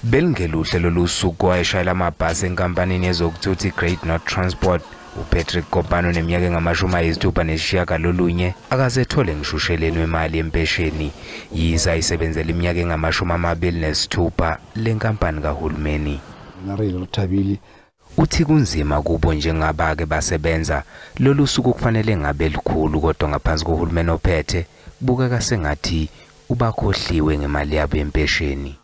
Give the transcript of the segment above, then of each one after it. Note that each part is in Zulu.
Belingeluhle lolu suku wayeshayela amabhasi enkampanini yezokuthutha i-Great North Transport. uPatrick Kopano neminyaka engu-69 akaze ethole ngisho usheleni wemali empesheni, yize ayisebenzela iminyaka engu-26 lenkampani kahulumeni. Uthi kunzima kubo njengabake basebenza lolu suku kufanele ngabe likhulu, kodwa ngaphansi kohulumeni ophethe kubukeka sengathi ubakhohliwe ngemali yabo empesheni.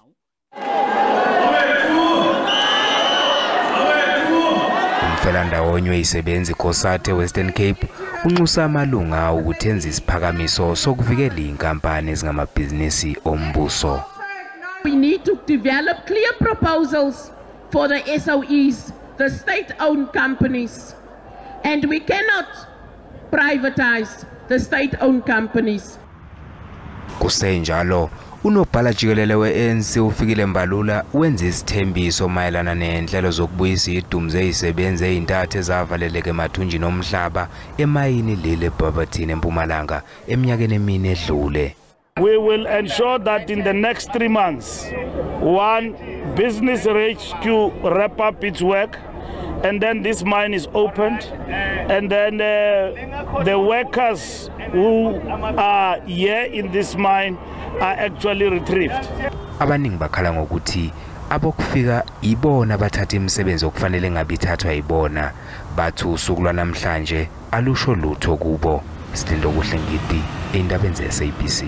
Umfelandawonye wezisebenzi COSATU Western Cape unxusa amalunga ukuthi enze isiphakamiso sokuvikela inkampani ezingamabhizinisi ombuso. We need to develop clear proposals for the SOEs, the state-owned companies, and we cannot privatize the state-owned companies. Kusenjalo, unobhala jikelele we-ANC uFikile Mbalula wenza isithembiso mayelana nenhlelo zokubuyisa idumu zezisebenzi ezintathu ezavaleleka emathunjini omhlaba emayini lile eBarberton eMpumalanga eminyakeni emine edlule. We will ensure that in the next 3 months, one, Business Rescue wrap up its work, and then this mine is opened, and then the workers who are here in this mine are actually retrieved. Abaningi bakhala ngokuthi abokufika ibona bathatha imisebenzi okufanele ngabe ithathwa yibona, bathi usuku lwanamhlanje alusho lutho kubo. Silindokuhle Ngidi, endabeni ze-SABC.